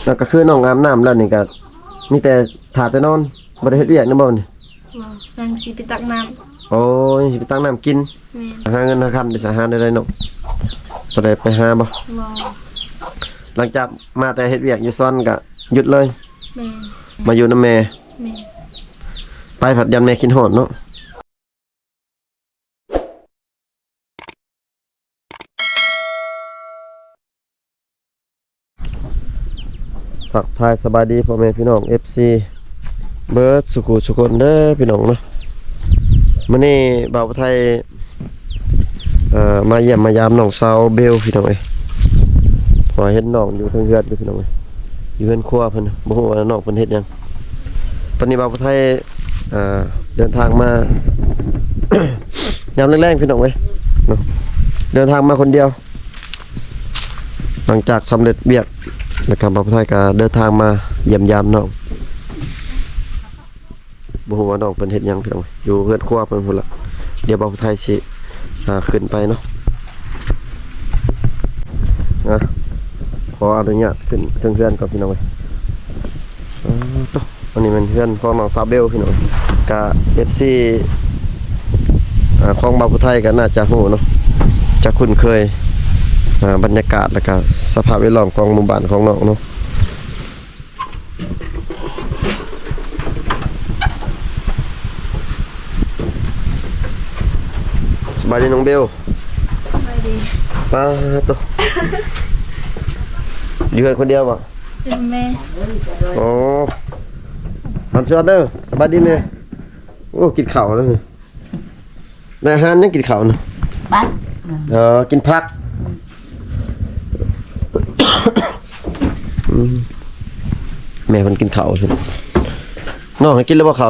ແລ້ວກໍຄືນ້ອງອາບນ້ຳແລ້ວນີ້ກໍມີແຕ່ຖ້າແຕ່ນອນ ບໍ່ໄດ້ເຮັດວຽກນຳບໍ່ນີ້? ບໍ່ ຍັງຊິໄປຕັກນ້ຳ. ໂອ້ ຍັງຊິໄປຕັກນ້ຳກິນ. ແມ່ນ. ຫາເງິນຫາຄຳໄດ້ສາຫາໄດ້ເນາະ? ບໍ່ໄດ້ໄປຫາບໍ່? ບໍ່. ຫຼັງຈາກມາແຕ່ເຮັດວຽກຢູ່ສວນກໍຢຸດເລີຍ? ແມ່ນ. ມາຢູ່ນຳແມ່? ແມ່ນ. ໄປພັດຢ້ານແມ່ຄິດຮອດເນາະ. ທັກທາຍສະບາຍດີພໍ່ແມ່ພີ່ນ້ອງ ເອັຟຊີ ເບິດສູ່ຄູ່ສູ່ຄົນເດີພີ່ນ້ອງເນາະ. ມື້ນີ້ບ່າວຜູ້ໄທ ເອີ ມາຢ້ຽມມາຢາມນ້ອງສາວເບວພີ່ນ້ອງເອີຍ ເພາະວ່າເຫັນນ້ອງຢູ່ເທິງເຮືອນຢູ່ພີ່ນ້ອງເອີຍ ຢູ່ເຮືອນຄົວເພິ່ນ ບໍ່ຮູ້ວ່ານ້ອງເພິ່ນເຮັດຫຍັງ. ຕອນນີ້ບ່າວຜູ້ໄທ ເອີ ເດີນທາງມາ ຍາມແລງໆ ພີ່ນ້ອງເອີຍເນາະ ເດີນທາງມາຄົນດຽວ. ຫຼັງຈາກສຳເລັດວຽກແລ້ວກໍບ່າວຜູ້ໄທກໍເດີນທາງມາຢ້ຽມຢາມນ້ອງ. ບໍ່ຮູ້ວ່ານ້ອງເພິ່ນເຮັດຫຍັງພີ່ນ້ອງ ຢູ່ເຮືອນຄົວເພິ່ນພຸ້ນລະ. ດຽວບ່າວຜູ້ໄທຊິ ອ່າ ຂຶ້ນໄປເນາະ ນະ. ຂໍອະນຸຍາດຂຶ້ນເທິງເຮືອນກ່ອນພີ່ນ້ອງເອີຍ. ເອີ ໂຕ ອັນນີ້ແມ່ນເຮືອນຂອງນ້ອງສາວເບວພີ່ນ້ອງ. ກະເອັຟຊີ ອ່າ ຂອງບ່າວຜູ້ໄທກໍໜ້າຈະຮູ້ເນາະ ຈະຄຸ້ນເຄີຍ ອ່າ ບັນຍາກາດ ແລ້ວກະສະພາບແວດລ້ອມຂອງໝູ່ບ້ານຂອງນ້ອງເນາະ. ສະບາຍດີນ້ອງເບວ. ສະບາຍດີ. ປາໂຕ ຢູ່ເຮືອນຄົນດຽວບໍ່? ຢູ່ແມ່. ໂອ້ ມັນຊວນເດີ. ສະບາຍດີແມ່. ໂອ້ ກິນເຂົ້າແລ້ວ. ໄດ້ອາຫານຫຍັງກິນເຂົ້ານະ? ບັດ. ເອີ ກິນຜັກ. ອືມ ອືມ ແມ່ເພິ່ນກິນເຂົ້າ. ນ້ອງໃຫ້ກິນແລ້ວບໍ່ເຂົ້າ?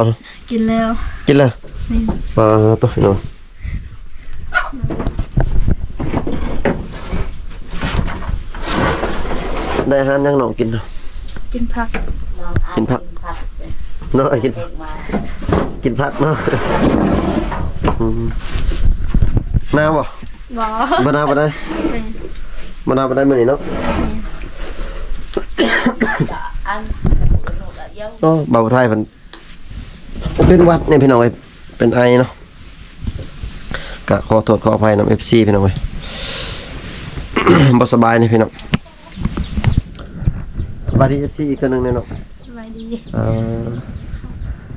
ກິນແລ້ວ. ກິນແລ້ວ? ແມ່ນ. ປາໂຕ ນ້ອງ ໄດ້ອາຫານຫຍັງນ້ອງກິນ? ກິນຜັກ. ກິນຜັກ. ນ້ອງກິນ ກິນຜັກເນາະ. ອືມ ໜາວບໍ່? ບໍ່ ບໍ່ໜາວປານໃດ. ແມ່ນ. ບໍ່ໜາວປານໃດມື້ນີ້ເນາະ. ແມ່ນ. ໂອ້ ບ່າວໄທເພິ່ນ ເປັນຫວັດນີ້ພີ່ນ້ອງເອີຍ ເປັນໄອເນາະ. ກະຂໍໂທດຂໍອະໄພນຳເອັຟຊີພີ່ນ້ອງເອີຍ ບໍ່ສະບາຍນີ້ພີ່ນ້ອງ. ສະບາຍດີເອັຟຊີອີກເທື່ອໜຶ່ງແນ່ເນາະ. ສະບາຍດີ. ເອີ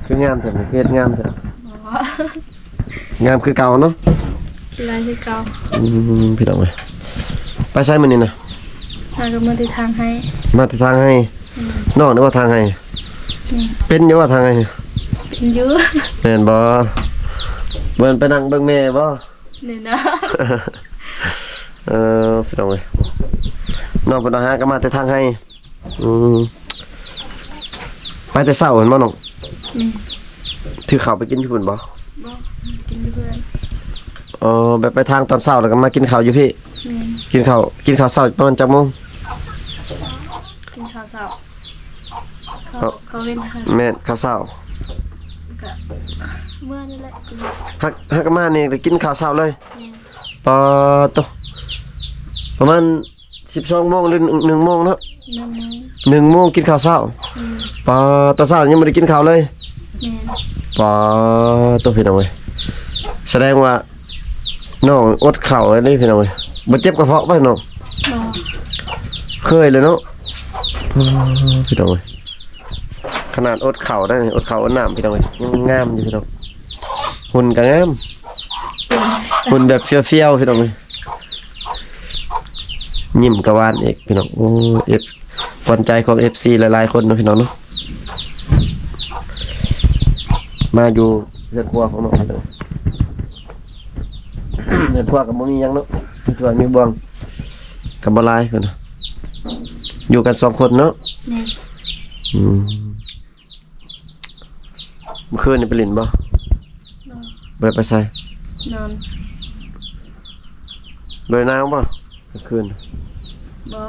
ຄືງາມແທ້ ຄືເຮັດງາມແທ້? ບໍ່ ງາມຄືເກົ່າເນາະ. ຂີ້ລ້າຍຄືເກົ່າ. ອືມ ພີ່ນ້ອງເອີຍ ໄປໃສມື້ນີ້ນະ? ຫາກໍມາແຕ່ທາງໄຮ່. ມາແຕ່ທາງໄຮ່. ອືມ ນ້ອງນີ້ວ່າທາງໄຮ່. ອືມ ເປັນຢູ່ວ່າທາງໄຮ່? ເປັນຢູ່. ແມ່ນບໍ່? ແມ່ນໄປນັ່ງເບິ່ງແມ່ບໍ່? ແນ່ນອນ. ເອີ ພີ່ນ້ອງເອີຍ ນ້ອງເພິ່ນຫາກໍມາແຕ່ທາງໄຮ່. ອືມ ໄປແຕ່ເຊົ້າແມ່ນບໍ່ນ້ອງ? ແມ່ນ. ຖືເຂົ້າໄປກິນຢູ່ພຸ້ນບໍ່? ບໍ່ ກິນຢູ່ເຮືອນ. ອໍ ແບບໄປທາງຕອນເຊົ້າແລ້ວກໍມາກິນເຂົ້າຢູ່ພີ້? ແມ່ນ. ກິນເຂົ້າ ກິນເຂົ້າເຊົ້າປະມານຈັກໂມງ? ກິນເຂົ້າເຊົ້າ ເຂົ້າ ເຂົ້າເວັນ. ແມ່ນ ເຂົ້າເຊົ້າ ກໍເມື່ອນີ້ແຫຼະກິນ. ຫາກ ຫາກມານີ້ໄດ້ກິນເຂົ້າເຊົ້າເລີຍ? ແມ່ນ. ປາໂຕ ປະມານສິບສອງໂມງ ຫຼື ໜຶ່ງໂມງເນາະ? ໜຶ່ງໂມງ ໜຶ່ງໂມງກິນເຂົ້າເຊົ້າ. ແມ່ນ. ປາ ຕອນເຊົ້າຍັງບໍ່ໄດ້ກິນເຂົ້າເລີຍ? ແມ່ນ. ປາໂຕ ພີ່ນ້ອງເອີຍ ສະແດງວ່າ ນ້ອງອົດເຂົ້າອັນນີ້ພີ່ນ້ອງເອີຍ ບໍ່ເຈັບກະເພາະບໍ່ນ້ອງ? ບໍ່. ເຄີຍແລ້ວເນາະ. ອໍ ພີ່ນ້ອງເອີຍ ຂະໜາດອົດເຂົ້າໄດ້ ອົດເຂົ້າອົດນ້ຳພີ່ນ້ອງເອີຍ ຍັງງາມຢູ່ພີ່ນ້ອງ. ຫຸ່ນກະງາມ ຫຸ່ນແບບຟຽວໆ ພີ່ນ້ອງເອີຍ. ຍິ້ມກະຫວານອີກພີ່ນ້ອງ. ໂອ້ ເອັຟ ຂວັນໃຈຂອງເອັຟຊີຫຼາຍໆຄົນເນາະພີ່ນ້ອງເນາະ. ມາຢູ່ເຮືອນຄົວຂອງນ້ອງພີ່ນ້ອງ. ເຮືອນຄົວກໍບໍ່ມີຫຍັງເນາະ ມີຖ້ວຍມີບ່ວງກໍບໍ່ຫຼາຍເພິ່ນ. ຢູ່ກັນສອງຄົນເນາະ? ແມ່ນ. ອືມ ມື້ຄືນນີ້ໄປຫຼິ້ນບໍ່? ບໍ່. ບໍ່ໄດ້ໄປໃສ? ນອນ. ບໍ່ໄດ້ໜາວບໍ່? ກາງຄືນ ບໍ່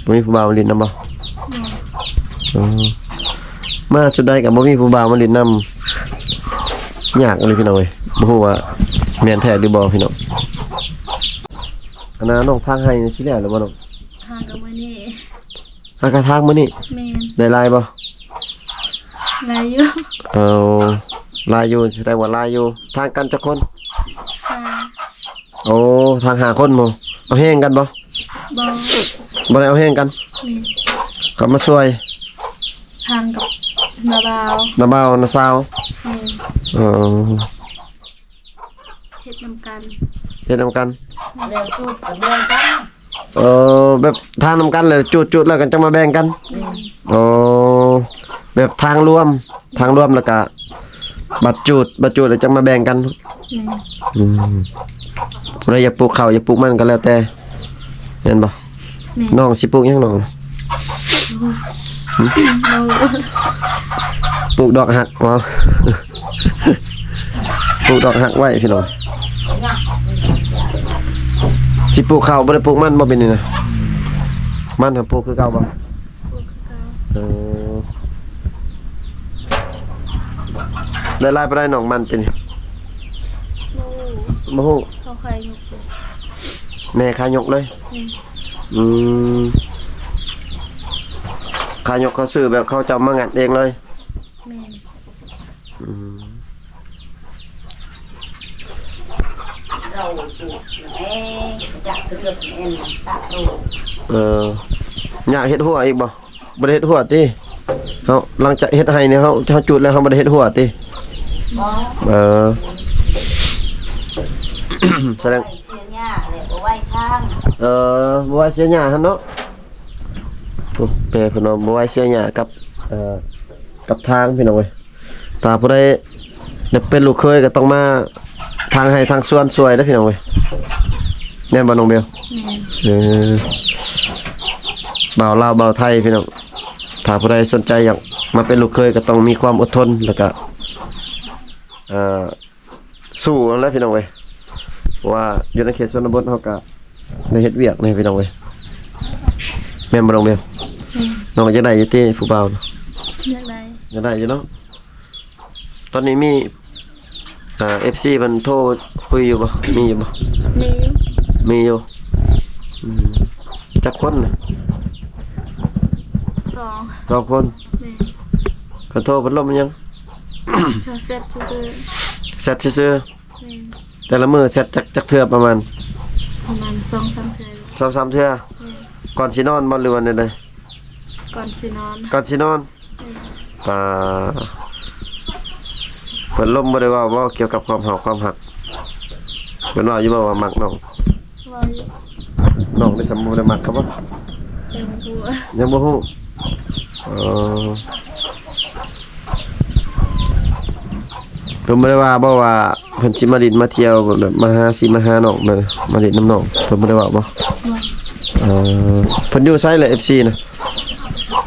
ບໍ່ມີຜູ້ບ່າວມາຫຼິ້ນນຳບໍ່? ບໍ່. ອໍ ມາຈຸດໃດກໍບໍ່ມີຜູ້ບ່າວມາຫຼິ້ນນຳ ຍາກອີ່ຫຼີພີ່ນ້ອງເອີຍ. ບໍ່ຮູ້ວ່າແມ່ນແທ້ຫຼືບໍ່ພີ່ນ້ອງ. ອັນນ່າ ນ້ອງ ທາງໄຮ່ນີ້ຊິແລ້ວແລ້ວບໍ່ນ້ອງ? ຫາກໍມື້ນີ້ ຫາກະຖາງມື້ນີ້? ແມ່ນ. ໄດ້ຫຼາຍບໍ່? ຫຼາຍຢູ່. ເອົາ ຫຼາຍຢູ່ ສະແດງວ່າຫຼາຍຢູ່. ຖາງກັນຈັກຄົນ? ຫ້າ. ໂອ້ ຖາງຫ້າຄົນບໍ? ເອົາແຮງກັນບໍ? ບໍ່ ບໍ່ໄດ້ເອົາແຮງກັນ. ແມ່ນ. ເຂົາມາຊ່ວຍ ຖາງກັບນ້າບ່າວ ນ້າບ່າວ ນ້າສາວ. ແມ່ນ. ເອີ ເຮັດນຳກັນ ເຮັດນຳກັນ. ແລ້ວຈູດກະແບ່ງກັນ. ເອີ ແບບຖາງນຳກັນແລ້ວຈູດ ຈູດແລ້ວກະຈັ່ງມາແບ່ງກັນ. ແມ່ນ. ໂອ້ ແບບຖາງລວມ ຖາງລວມແລ້ວກະບັດຈູດ ບັດຈູດແລ້ວຈັ່ງມາແບ່ງກັນ. ແມ່ນ. ອືມ ຜູ້ໃດຢາກປູກເຂົ້າ ຢາກປູກມັນກະແລ້ວແຕ່ ແມ່ນບໍ່? ແມ່ນ. ນ້ອງຊິປູກຫຍັງນ້ອງ? ປູກດອກຮັກບໍ? ປູກດອກຮັກໄວ້ພີ່ນ້ອງ. ຊິປູກເຂົ້າ ບໍ່ໄດ້ປູກມັນບໍ່ປີນີ້ນະ? ມັນຫາປູກຄືເກົ່າບໍ່? ປູກຄືເກົ່າ. ເອີ ໄດ້ຫຼາຍປານໃດນ້ອງມັນປີນີ້? ບໍ່ຮູ້ ບໍ່ຮູ້. ເຂົາຂາຍຍົກ ແມ່ຂາຍຍົກເລີຍ. ແມ່ນ. ອືມ ຂາຍຍົກ ເຂົາຊື້ແບບເຂົາເຈົ້າມາງັດເອງເລີຍ. ແມ່ນ. ອືມ ເອີ ຢາກເຮັດຮົ້ວອີກບໍ່? ບໍ່ໄດ້ເຮັດຮົ້ວຕິ? ເຮົາ ຫຼັງຈາກເຮັດໄຮ່ນີ້ ເຮົາ ເຮົາຈູດແລ້ວ ເຮົາບໍ່ໄດ້ເຮັດຮົ້ວຕິ? ບໍ່. ເອີ ສະແດງ ເອີ ບໍ່ໄຫວເສຍຫຍ້າຫັ້ນເນາະ. ໂອ້ ແມ່ເພິ່ນວ່າບໍ່ໄຫວເສຍຫຍ້າກັບ ເອີ ກັບທາງພີ່ນ້ອງເອີຍ. ຖ້າຜູ້ໃດຢາກເປັນລູກເຂີຍກະຕ້ອງມາ ທາງໄຮ່ທາງສວນຊ່ວຍເດີພີ່ນ້ອງເອີຍ. ແມ່ນບໍ່ນ້ອງເບວ? ແມ່ນ. ເອີ ບ່າວລາວບ່າວໄທພີ່ນ້ອງ ຖ້າຜູ້ໃດສົນໃຈຢາກມາເປັນລູກເຂີຍກະຕ້ອງມີຄວາມອົດທົນ ແລ້ວກະ ເອີ ສູ້ຫັ້ນແຫຼະພີ່ນ້ອງເອີຍ. ເພາະວ່າຢູ່ໃນເຂດຊົນນະບົດເຮົາກະໄດ້ເຮັດວຽກແດ່ພີ່ນ້ອງເອີຍ. ແມ່ນບໍ່ນ້ອງເບວ? ແມ່ນ. ນ້ອງຢາກໄດ້ຢູ່ຕິຜູ້ບ່າວ? ຢາກໄດ້. ຢາກໄດ້ຢູ່ເນາະ. ຕອນນີ້ມີ ເອີ ເອັຟຊີເພິ່ນໂທຄຸຍຢູ່ບໍ່? ມີຢູ່ບໍ່? ມີຢູ່. ມີຢູ່. ອືມ ຈັກຄົນນະ? ສອງ. ສອງຄົນ. ແມ່ນ. ເພິ່ນໂທເພິ່ນລົມອີຫຍັງ? ໂທແຊັດຊື່ໆ. ແຊັດຊື່ໆ. ແມ່ນ. ແຕ່ລະມື້ແຊັດຈັກ ຈັກເທື່ອປະມານ? ປະມານສອງສາມເທື່ອ. ສອງສາມເທື່ອ. ແມ່ນ. ກ່ອນຊິນອນບໍ່ ຫຼືວ່າແນວໃດ? ກ່ອນຊິນອນ. ກ່ອນຊິນອນ. ແມ່ນ. ອ່າ ເພິ່ນລົມບໍ່ໄດ້ເວົ້າບໍ່ກ່ຽວກັບຄວາມເຮົາ ຄວາມຮັກ? ເພິ່ນເວົ້າຢູ່ບໍ່ວ່າມັກນ້ອງ? ເວົ້າຢູ່. ນ້ອງໄດ້ສຳ ບໍ່ໄດ້ມັກເຂົາບໍ່? ຍັງບໍ່ຮູ້. ຍັງບໍ່ຮູ້. ເອີ ເພິ່ນບໍ່ໄດ້ວ່າບໍ່ວ່າເພິ່ນຊິມາຫຼິ້ນມາທ່ຽວ ແບບມາຫາ ຊິມາຫານ້ອງ ມາ ມາຫຼິ້ນນຳນ້ອງ ເພິ່ນບໍ່ໄດ້ເວົ້າບໍ່? ບໍ່. ເອີ ເພິ່ນຢູ່ໃສລະ ເອັຟຊີນະ?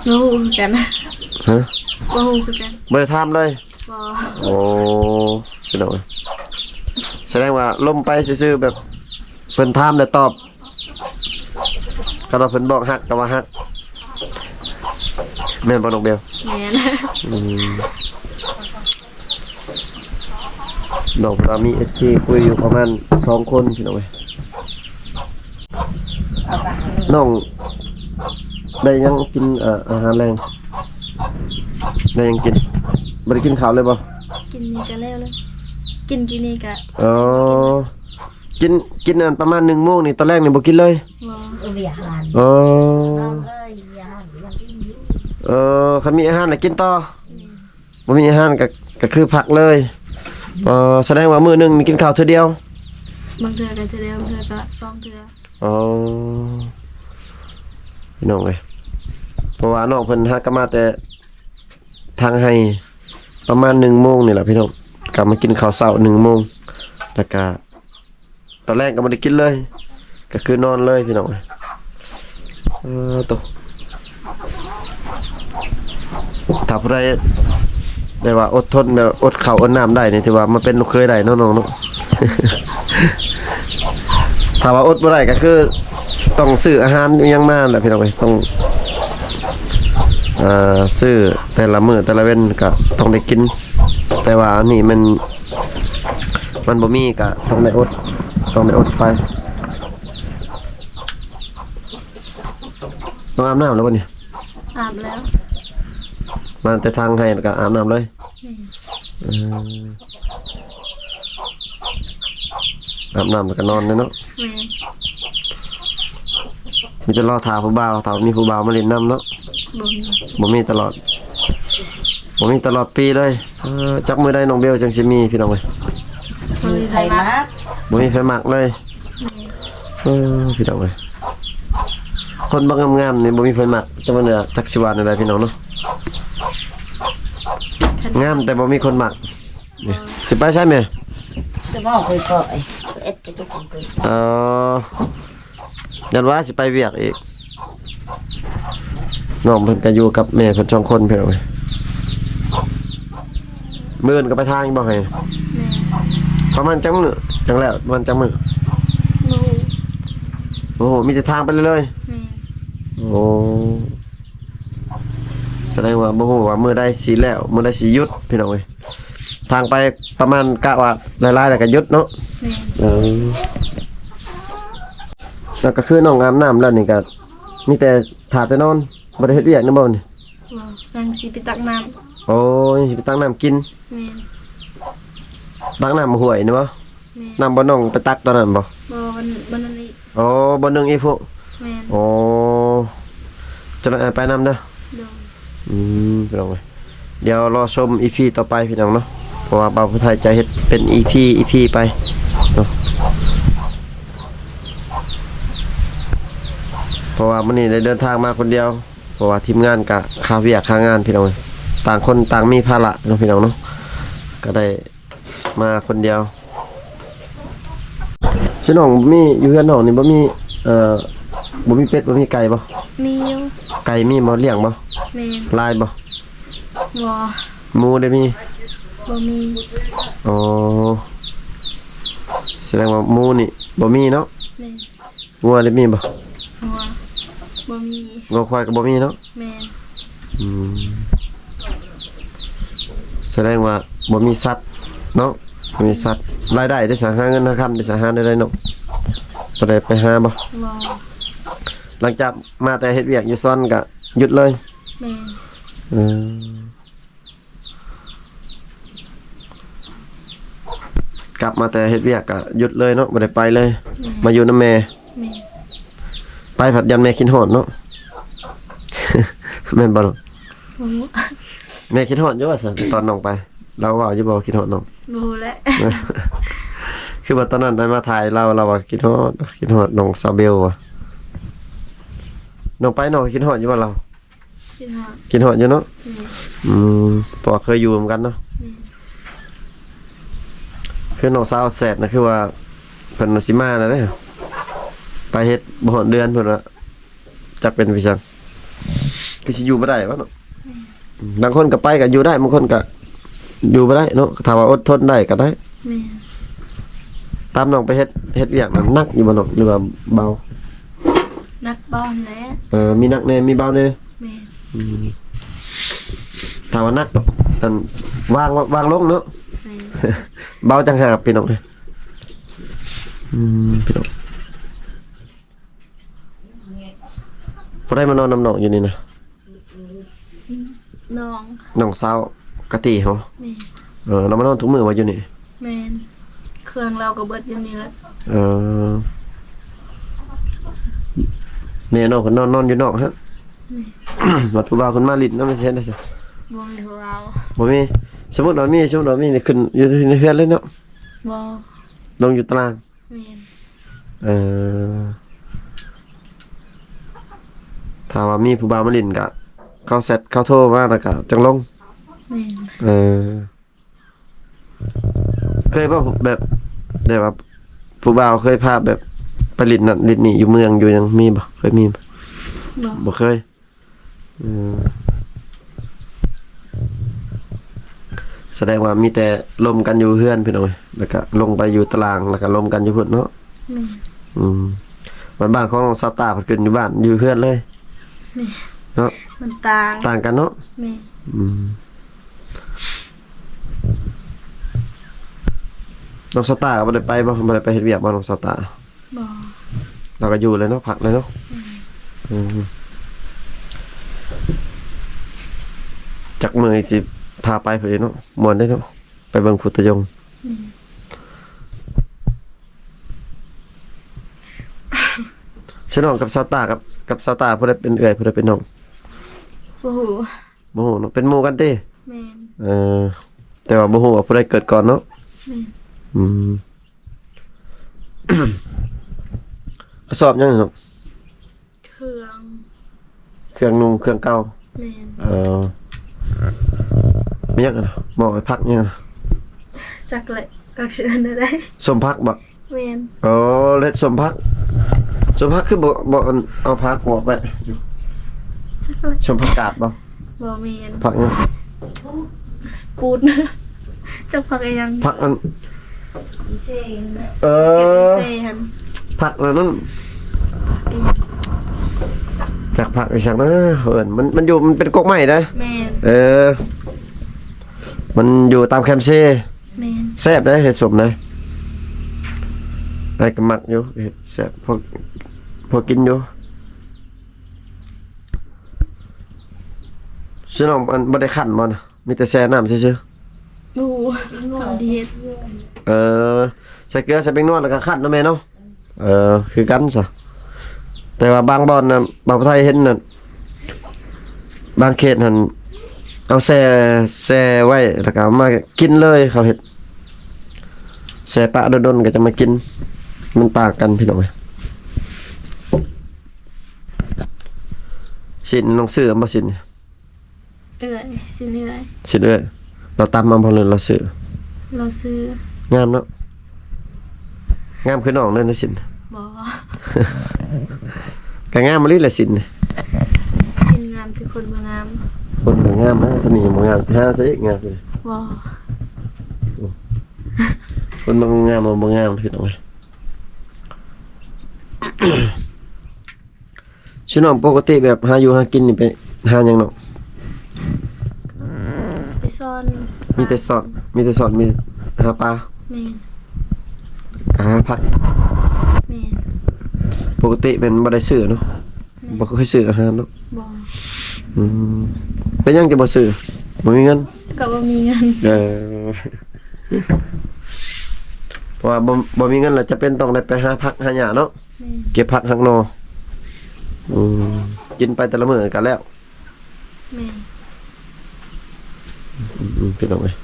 ບໍ່ຮູ້ຄືກັນ. ຮະ? ບໍ່ຮູ້ຄືກັນ. ບໍ່ໄດ້ຖາມເລີຍ? ບໍ່. ໂອ້ ພີ່ນ້ອງເອີຍ ສະແດງວ່າລົມໄປຊື່ໆ ແບບເພິ່ນຖາມແລ້ວຕອບ. ຄັນວ່າເພິ່ນບອກຮັກກະວ່າຮັກ ແມ່ນບໍ່ນ້ອງເບວ? ແມ່ນ. ອືມ ນ້ອງເພິ່ນວ່າມີເອັຟຊີຄຸຍຢູ່ປະມານສອງຄົນພີ່ນ້ອງເອີຍ. ນ້ອງໄດ້ຫຍັງກິນ ເອີ ອາຫານແລງ? ໄດ້ຫຍັງກິນ? ບໍ່ໄດ້ກິນເຂົ້າເລີຍບໍ່? ກິນນີ້ກະແລ້ວເລີຍ ກິນກີ້ນີ້ກະ ອໍ ກິນ ກິນອັນປະມານໜຶ່ງໂມງນີ້ ຕອນແລງນີ້ບໍ່ກິນເລີຍ? ບໍ່. ເອີ ເອີ ເອີ ຄັນມີອາຫານລະກິນຕໍ່. ແມ່ນ. ບໍ່ມີອາຫານກະ ກະຄືພັກເລີຍ. ເອີ ສະແດງວ່າມື້ໜຶ່ງນີ້ກິນເຂົ້າເທື່ອດຽວ? ບາງເທື່ອກະເທື່ອດຽວ ບາງເທື່ອກະສອງເທື່ອ. ອໍ ພີ່ນ້ອງເອີຍ ເພາະວ່ານ້ອງເພິ່ນຫາກະມາແຕ່ທາງໄຮ່ ປະມານໜຶ່ງໂມງນີ້ລະພີ່ນ້ອງ ກະມາກິນເຂົ້າເຊົ້າໜຶ່ງໂມງ ລະກະ ຕອນແລງກະບໍ່ໄດ້ກິນເລີຍ ກະຄືນອນເລີຍພີ່ນ້ອງ. ເອີ ໂຕ ຖ້າຜູ້ໃດ ແບບວ່າອົດທົນ ແບບອົດເຂົ້າອົດນ້ຳໄດ້ນີ້ ຖືວ່າມາເປັນລູກເຂີຍໄດ້ເນາະນ້ອງເນາະ. ຖ້າວ່າອົດບໍ່ໄດ້ກະຄືຕ້ອງຊື້ອາຫານອີ່ຫຍັງມາແຫຼະພີ່ນ້ອງເອີຍ ຕ້ອງ ເອີ ຊື້ແຕ່ລະມື້ແຕ່ລະເວັນກະຕ້ອງໄດ້ກິນ ແຕ່ວ່າອັນນີ້ມັນ ມັນບໍ່ມີກະຕ້ອງໄດ້ອົດ ຕ້ອງໄດ້ອົດໄປ. ນ້ອງອາບນ້ຳແລ້ວບໍ່ນີ້? ອາບແລ້ວ ມາແຕ່ທາງໄຮ່ແລ້ວກໍອາບນ້ຳເລີຍ. ແມ່ນ. ເອີ ອາບນ້ຳແລ້ວກໍນອນເລີຍເນາະ. ແມ່ນ. ມີແຕ່ລໍຖ້າຜູ້ບ່າວ ຖ້າມີຜູ້ບ່າວມາຫຼິ້ນນຳເນາະ. ບໍ່ມີ ບໍ່ມີຕະຫຼອດ ບໍ່ມີຕະຫຼອດປີເລີຍ. ເອີ ຈັກມື້ໃດນ້ອງເບວຈັ່ງຊິມີ ພີ່ນ້ອງເອີຍ? ບໍ່ມີໃຜມັກ ບໍ່ມີໃຜມັກເລີຍ. ແມ່ນ. ເອີ ພີ່ນ້ອງເອີຍ ຄົນບໍ່ງາມໆນີ້ບໍ່ມີໃຜມັກ ຈັກວ່າແນວ ຈັກຊິວ່າແນວໃດ ພີ່ນ້ອງເນາະ. ງາມແຕ່ບໍ່ມີຄົນມັກ. ນີ້ ຊິໄປໃສແມ່? ຈະບອກໄປກ່ອຍ ເອັດໄປຕົກກັນ. ເອີ ຢ້ານວ່າຊິໄປວຽກອີກ. ນ້ອງເພິ່ນກໍຢູ່ກັບແມ່ເພິ່ນສອງຄົນ ພີ່ນ້ອງເອີຍ. ມື້ອື່ນກໍໄປທາງບໍ່ໃຫ້? ແມ່ນ. ປະມານຈັກມື້ຈັ່ງແລ້ວ? ປະມານຈັກມື້? ບໍ່ຮູ້. ໂອ້ ມີແຕ່ທາງໄປເລື້ອຍໆ. ແມ່ນ. ໂອ້ ສະແດງວ່າບໍ່ຮູ້ວ່າມື້ໃດຊິແລ້ວ ມື້ໃດຊິຢຸດ ພີ່ນ້ອງເອີຍ. ທາງໄປປະມານກະວ່າຫຼາຍໆແລ້ວກໍຢຸດເນາະ. ແມ່ນ. ເອີ ແລ້ວກໍຄືນ້ອງອາບນ້ຳແລ້ວນີ້ກໍມີແຕ່ຖ້າແຕ່ນອນ ບໍ່ໄດ້ເຮັດວຽກນຳບໍ່ນີ້? ບໍ່ ຍັງຊິໄປຕັກນ້ຳ. ໂອ້ ຍັງຊິໄປຕັກນ້ຳກິນ. ແມ່ນ. ຕັກນ້ຳຫ້ວຍນີ້ບໍ່? ແມ່ນ. ນ້ຳບ່ອນນ້ອງໄປຕັກຕອນນັ້ນບໍ່? ບໍ່ ບ່ອນ ບ່ອນນັ້ນອີກ. ອໍ ບ່ອນໜຶ່ງອີກພຸ້ນ. ແມ່ນ. ໂອ້ ຈັ່ງໃດອ້າຍໄປນຳເດີ. ໂດຍ. ອືມ ພີ່ນ້ອງເອີຍ ດຽວລໍຊົມອີພີຕໍ່ໄປ ພີ່ນ້ອງເນາະ ເພາະວ່າບ່າວຜູ້ໄທຈະເຮັດເປັນອີພີ ອີພີໄປເນາະ ເພາະວ່າມື້ນີ້ໄດ້ເດີນທາງມາຄົນດຽວ ເພາະວ່າທີມງານກະຄາວຽກຄາງານ ພີ່ນ້ອງເອີຍ ຕ່າງຄົນຕ່າງມີພາລະເນາະ ພີ່ນ້ອງເນາະ ກະໄດ້ ມາຄົນດຽວ. ພີ່ນ້ອງ ມີຢູ່ເຮືອນນ້ອງນີ້ບໍ່ມີ ເອີ ບໍ່ມີເປັດ ບໍ່ມີໄກ່ບໍ່? ມີຢູ່. ໄກ່ມີບໍ່? ລ້ຽງບໍ່? ແມ່ນ. ຫຼາຍບໍ່? ບໍ່. ໝູໄດ້ມີ? ບໍ່ມີ. ອໍ ສະແດງວ່າໝູນີ້ບໍ່ມີເນາະ? ແມ່ນ. ງົວໄດ້ມີບໍ່? ງົວ ບໍ່ມີ. ງົວຄວາຍກໍບໍ່ມີເນາະ? ແມ່ນ. ອືມ ສະແດງວ່າບໍ່ມີສັດເນາະ ບໍ່ມີສັດ. ລາຍໄດ້ເດຊະ? ຫາເງິນຫາຄຳເດຊະ? ຫາໄດ້ເນາະ ບໍ່ໄດ້ໄປຫາບໍ່? ບໍ່. ຫຼັງຈາກມາແຕ່ເຮັດວຽກຢູ່ສວນກະຢຸດເລີຍ? ແມ່ນ. ເອີ ກັບມາແຕ່ເຮັດວຽກກະຢຸດເລີຍເນາະ ບໍ່ໄດ້ໄປເລີຍ. ແມ່ນ. ມາຢູ່ນຳແມ່. ແມ່ນ. ໄປພັດຢ້ານແມ່ຄິດຮອດເນາະ ແມ່ນບໍ່? ບໍ່ຮູ້. ແມ່ຄິດຮອດຢູ່ວ່າຊັ້ນ ຕອນນ້ອງໄປ ລາວເວົ້າຢູ່ບໍ່ ຄິດຮອດນ້ອງ? ບໍ່ຮູ້ແຫຼະ. ຄືວ່າຕອນນັ້ນໄດ້ມາຖ່າຍລາວ ລາວວ່າຄິດຮອດ ຄິດຮອດນ້ອງສາວເບວວ່າ ນ້ອງໄປ ນ້ອງຄິດຮອດຢູ່ບໍ່ລາວ? ຄິດຮອດ ຄິດຮອດຢູ່ເນາະ. ແມ່ນ. ອືມ ເພາະວ່າເຄີຍຢູ່ນຳກັນເນາະ. ແມ່ນ. ຄືນ້ອງສາວແຊດນະ ຄືວ່າເພິ່ນວ່າຊິມາແລ້ວເດ້ ໄປເຮັດບໍ່ຮອດເດືອນ ເພິ່ນວ່າ ຈັກເປັນໄປຈັ່ງ ຄືຊິຢູ່ບໍ່ໄດ້ວະເນາະ. ແມ່ນ. ບາງຄົນກໍໄປກໍຢູ່ໄດ້ ບາງຄົນກໍຢູ່ບໍ່ໄດ້ເນາະ ຖ້າວ່າອົດທົນໄດ້ກໍໄດ້. ແມ່ນ. ຕາມນ້ອງໄປເຮັດ ເຮັດວຽກນັ້ນໜັກຢູ່ບໍ່ນ້ອງ ຫຼືວ່າເບົາ? ໜັກເບົາຫັ້ນແຫຼະ. ເອີ ມີໜັກແດ່ ມີເບົາແດ່. ແມ່ນ. ອືມ ຖ້າວ່າໜັກ ອັນ ວາງ ວາງລົງເນາະ. ແມ່ນ. ເບົາຈັ່ງຫາບ ພີ່ນ້ອງເອີຍ. ອືມ ພີ່ນ້ອງ ຜູ້ໃດມານອນນຳນ້ອງຢູ່ນີ້ນະ? ນ້ອງ ນ້ອງສາວກະຕີເຮົາ. ແມ່ນ. ເອີ ລາວມານອນທຸກມື້ບໍ່ຢູ່ນີ້? ແມ່ນ. ເຄື່ອງລາວກໍເບິດຢູ່ນີ້ແຫຼະ. ເອີ ແມ່ນ້ອງເພິ່ນນອນ ນອນຢູ່ນອກຫັ້ນ. ແມ່ນ. ບັດຜູ້ບ່າວເພິ່ນມາຫຼິ້ນນຳ ເຮັດໄດ້ຊັ້ນ? ບໍ່ມີຜູ້ບ່າວ. ບໍ່ມີ. ສົມມຸດວ່າມີ ສົມມຸດວ່າມີນີ້ ຂຶ້ນຢູ່ໃນເຮືອນເລີຍເນາະ? ບໍ່. ລົງຢູ່ຕາລາງ. ແມ່ນ. ເອີ ຖ້າວ່າມີຜູ້ບ່າວມາຫຼິ້ນກະ ເຂົາແຊັດ ເຂົາໂທມາ ແລ້ວກະຈັ່ງລົງ. ແມ່ນ. ເອີ ເຄີຍບໍ່ ແບບ ແບບວ່າຜູ້ບ່າວເຄີຍພາແບບໄປຫຼິ້ນນັ້ນຫຼິ້ນນີ້ ຢູ່ເມືອງຢູ່ຫຍັງ ມີບໍ່? ເຄີຍມີບໍ່? ບໍ່. ບໍ່ເຄີຍ. ອືມ ສະແດງວ່າມີແຕ່ລົມກັນຢູ່ເຮືອນ ພີ່ນ້ອງເອີຍ ແລ້ວກະລົງໄປຢູ່ຕາລາງ ແລ້ວກະລົມກັນຢູ່ພຸ້ນເນາະ. ແມ່ນ. ອືມ ບ້ານ ບ້ານຂອງນ້ອງສາວຕາເພິ່ນຂຶ້ນຢູ່ບ້ານ ຢູ່ເຮືອນເລີຍ. ແມ່ນ. ເນາະ ມັນຕ່າງ ຕ່າງກັນເນາະ. ແມ່ນ. ອືມ ນ້ອງສາວຕາກໍບໍ່ໄດ້ໄປບໍ່? ບໍ່ໄດ້ໄປເຮັດວຽກບໍ່ນ້ອງສາວຕາ? ບໍ່. ລາວກໍຢູ່ແຫຼະເນາະ ພັກແຫຼະເນາະ. ອືມ ອືມ. ຈັກມື້ຊິພາໄປພຸ້ນເດເນາະ ມ່ວນເດ້ເນາະ ໄປເບິ່ງພູຕະຍົງ. ອືມ ສະໜອງກັບຊາວຕາ ກັບ ກັບຊາວຕາ ຜູ້ໃດເປັນເອື້ອຍ ຜູ້ໃດເປັນນ້ອງ? ບໍ່ຮູ້ ບໍ່ຮູ້ເນາະ ເປັນໝູ່ກັນຕິ? ແມ່ນ ເອີ ແຕ່ວ່າບໍ່ຮູ້ວ່າຜູ້ໃດເກີດກ່ອນເນາະ? ແມ່ນ ອືມ ກະສອບຫຍັງນີ້ເນາະ? ເຄື່ອງ ເຄື່ອງນຸ່ງ ເຄື່ອງເກົ່າ. ແມ່ນ ເອີ ມີຫຍັງຫັ້ນນະ? ໝໍ້ໄວ້ຜັກຫຍັງຫັ້ນນະ? ຈັກແຫຼະ ຈັກຊິເອີ້ນແນວໃດ. ສົ້ມຜັກບໍ? ແມ່ນ ໂອ້ ເຮັດສົ້ມຜັກ. ສົ້ມຜັກຄືບໍ່ ບໍ່ ອັນ ເອົາຜ້າກວາດໄວ້ຢູ່? ຈັກແຫຼະ ສົ້ມຜັກກາດບໍ? ບໍ່ແມ່ນ ຜັກຫຍັງ? ປູດ ຈັກຜັກອີ່ຫຍັງ? ຜັກອັນ ເອີ ຜັກອັນນັ້ນ ຈັກຜັກອີ່ຫຍັງນະ ເຂົາເອີ້ນ ມັນ ມັນຢູ່ ມັນເປັນກົກໄມ້ເດ້. ແມ່ນ ເອີ ມັນຢູ່ຕາມແຄມເຊ. ແມ່ນ ແຊບເດ້ ເຮັດສົ້ມເດ້ ອ້າຍກໍມັກຢູ່ ເຮັດແຊບ ພໍ ພໍກິນຢູ່. ສະໜອງ ອັນ ບໍ່ໄດ້ຄັ້ນບໍ່ນະ? ມີແຕ່ແຊ່ນ້ຳຊື່ໆ. ໂອ້ ເຂົາເຮັດ ເອີ ໃສ່ເກືອ ໃສ່ແປ້ງນວດ ແລ້ວກໍຄັ້ນເນາະແມ່ເນາະ. ເອີ ຄືກັນຊະ ແຕ່ວ່າບາງບ່ອນນະ ບ່າວຜູ້ໄທເຫັນນະ ບາງເຂດຫັ້ນ ເອົາແຊ່ ແຊ່ໄວ້ ແລ້ວກໍເອົາມາກິນເລີຍ ເຂົາເຮັດ ແຊ່ປະດົນໆ ກໍຈະມາກິນ ມັນຕ່າງກັນພີ່ນ້ອງເອີຍ. ຊີ້ນນ້ອງຊື້ບໍ່? ຊີ້ນ ເອື້ອຍ ຊີ້ນເອື້ອຍ ຊີ້ນເອື້ອຍ ລາວຕຳເອົາບໍ່ ຫຼືລາວຊື້? ລາວຊື້. ງາມເນາະ ງາມຄືນ້ອງເດີ ຊີ້ນ. ບໍ່ ກະງາມອີ່ຫຼີແຫຼະ ຊີ້ນ. ຊີ້ນງາມຄືຄົນບໍ່ງາມ. ຄົນບໍ່ງາມນະ ຊະນີ້ບໍ່ງາມ ຫາຊະອີກງາມ. ບໍ່ ຄົນບໍ່ງາມ ບໍ່ງາມ ພີ່ນ້ອງເອີຍ. ຊິນ້ອງ ປົກກະຕິແບບຫາຢູ່ຫາກິນນີ້ໄປຫາຫຍັງນ້ອງ? ໄປຊ່ອນ ມີແຕ່ຊ່ອນ ມີແຕ່ຊ່ອນ ມີຫາປາ. ແມ່ນ ຫາຜັກ. ແມ່ນ ປົກກະຕິແມ່ນບໍ່ໄດ້ຊື້ເນາະ. ແມ່ນ ບໍ່ເຄີຍຊື້ອາຫານເນາະ. ບໍ່ ອືມ ເປັນຫຍັງຈຶ່ງບໍ່ຊື້? ບໍ່ມີເງິນ. ກໍບໍ່ມີເງິນ. ເອີ ເພາະວ່າບໍ່ ບໍ່ມີເງິນແລ້ວຈຳເປັນຕ້ອງໄດ້ໄປຫາຜັກຫາຫຍ້າເນາະ. ແມ່ນ ເກັບຜັກຫັກໜໍ່. ອືມ ກິນໄປແຕ່ລະມື້ກໍແລ້ວ. ແມ່ນ ອືມ ພີ່ນ້ອງເອີຍ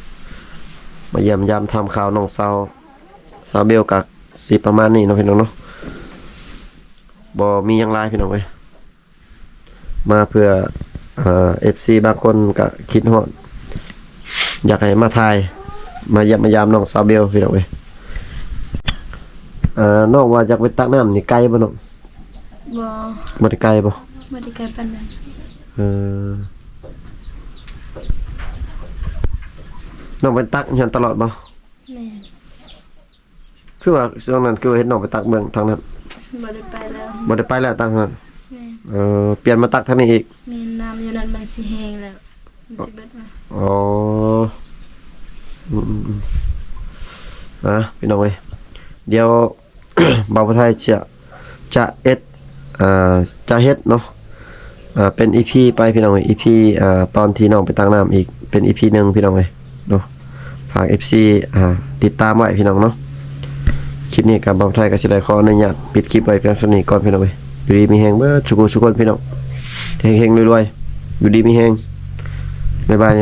ມາຢ້ຽມຢາມຖາມຂ່າວນ້ອງສາວ ສາວເບວກໍຊິປະມານນີ້ເນາະ ພີ່ນ້ອງເນາະ. ບໍ່ມີຫຍັງຫຼາຍ ພີ່ນ້ອງເອີຍ ມາເພື່ອ ເອີ ເອັຟຊີບາງຄົນກໍຄິດຮອດ ຢາກໃຫ້ມາຖ່າຍ ມາຢ້ຽມມາຢາມນ້ອງສາວເບວ ພີ່ນ້ອງເອີຍ. ເອີ ນ້ອງວ່າຢາກໄປຕັກນ້ຳນີ້ໄກບໍ່ນ້ອງ? ບໍ່ ບໍ່ໄດ້ໄກບໍ່? ບໍ່ໄດ້ໄກປານໃດ. ເອີ ນ້ອງໄປຕັກຢູ່ຫັ້ນຕະຫຼອດບໍ່? ແມ່ນ ຄືວ່າຊ່ວງນັ້ນຄືວ່າເຫັນນ້ອງໄປຕັກເບື້ອງທາງນັ້ນ. ບໍ່ໄດ້ໄປແລ້ວ ບໍ່ໄດ້ໄປແລ້ວຕັກທາງນັ້ນ. ແມ່ນ ເອີ ປ່ຽນມາຕັກທາງນີ້ອີກ. ແມ່ນ ນ້ຳຢູ່ນັ້ນມັນຊິແຫ້ງແລ້ວ ມັນຊິເບິດແລ້ວ. ອໍ ອືມໆໆ ອ່າ ພີ່ນ້ອງເອີຍ ດຽວ ບ່າວຜູ້ໄທຈະ ຈະເຮັດ ອ່າ ຈະເຮັດເນາະ ອ່າ ເປັນອີພີໄປ ພີ່ນ້ອງເອີຍ. ອີພີ ອ່າ ຕອນທີ່ນ້ອງໄປຕັກນ້ຳອີກ ເປັນອີພີໜຶ່ງ ພີ່ນ້ອງເອີຍເນາະ. ຝາກເອັຟຊີ ອ່າ ຕິດຕາມໄວ້ ພີ່ນ້ອງເນາະ. ຄລິບນີ້ກໍ ບ່າວຜູ້ໄທກໍຊິໄດ້ຂໍອະນຸຍາດປິດຄລິບໄວ້ພຽງສ່ຳນີ້ກ່ອນ ພີ່ນ້ອງເອີຍ. ຢູ່ດີມີແຮງເບິດສູ່ຜູ້ສູ່ຄົນ ພີ່ນ້ອງ ເຮັງໆ ລວຍໆ ຢູ່ດີມີແຮງ. ບາຍບາຍ.